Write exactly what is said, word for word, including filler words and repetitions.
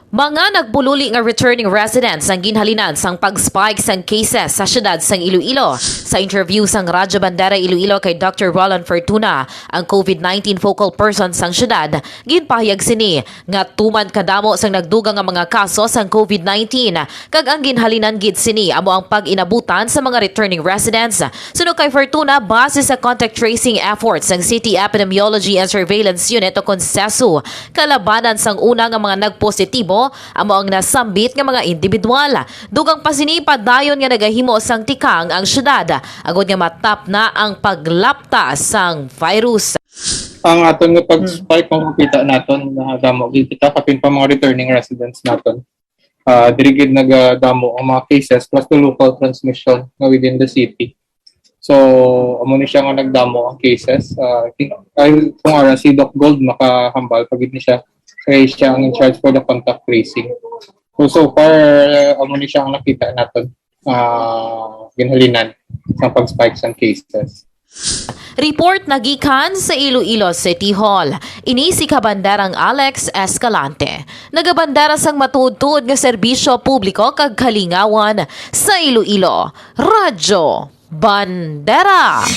Mga nagpululi nga returning residents ang ginhalinan sang pag-spike sang cases sa siyudad sang Iloilo. Sa interview sang Radyo Bandera Iloilo kay Doctor Roland Fortuna, ang COVID nineteen focal person sang siyudad, ginpahayag sini nga tuman kadamo sang nagdugang nga mga kaso sang COVID nineteen, kag ang ginhalinan gid sini amo ang pag-inabutan sa mga returning residents. Suno kay Fortuna, base sa contact tracing efforts sang City Epidemiology and Surveillance Unit o kon CESU, kalabanan sang una nga mga nagpositibo amo ang nasambit nga mga individual. Dugang pa sini, padayon nga nagahimo sang tikang ang syudad agod nga matapna ang paglapta sang virus. Ang aton nga pag-spike, kung makita naton, nadamo gid kita, kapin pa mga returning residents naton. Ah, diri gid nagadamo ang mga cases plus the local transmission nga within the city. So, amo ni siya nga nagdamo ang cases. Ah, I think, ay, kung ara si Doc Gold, makahambal pa gid ni siya. Kay siya ang in charge for the contact tracing. So, so far, ah, amo ni siya ang nakita naton, ah, ginhalinan sa pag-spike sang cases. Report nagikan sa Iloilo City Hall. Ini si Kabanderang Alex Escalante. Nagabandera sang matuod-tuod nga serbisyo publiko kag kalingawan sa Iloilo. Radyo Bandera.